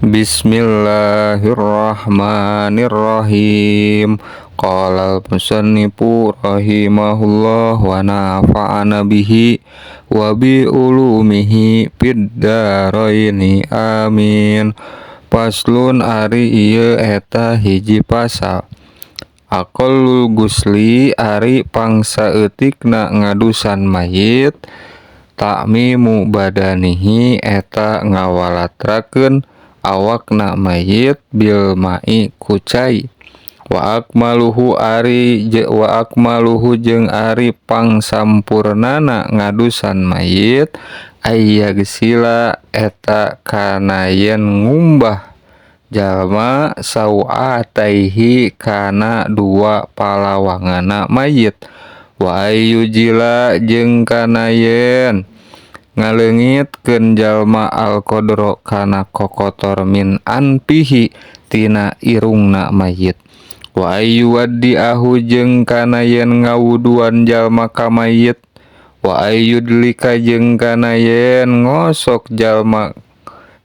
Bismillahirrahmanirrahim. Qala al-musannifu rahimahullah wa nafa'ana bihi wa bi ulumihi fid dharaini, amin. Faslun, ari ieu eta hiji pasal. Aqallul gusli, ari pangsaeutikna ngadusan mayit, ta'mimu badanihi, eta ngawalatrakeun awakna mayit, bil ma'i, ku cai. Wa akmaluhu, ari wa akmaluhu, jeung ari pangsampurnana ngadusan mayit, ayyagsila, eta kana yen ngumbah jalma, sawataihi, kana dua palawanganna mayit. Wa ayyuzila, jeung kana yen ngaleungitkeun jalma, al-qadra, kana kokotor, min anfihi, tina irungna mayit. Wa ayyuwaddi'ahu, jeung kana yen ngawuduan jalma ka mayit. Wa ayyudlika, jeung kana yen ngosok jalma,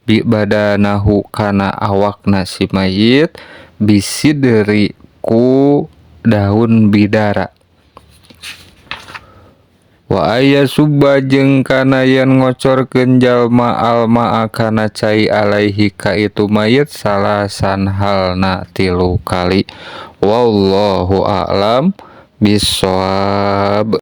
bi badanahu, kana awakna si mayit, bisidri, ku daun bidara. Wa ayyasubba, jeung kana yen ngocorkeun jalma, almaa, kana cai, alaihi, ka itu mayit, salasan, halna 3 kali. Wallahu a'lam bissawab.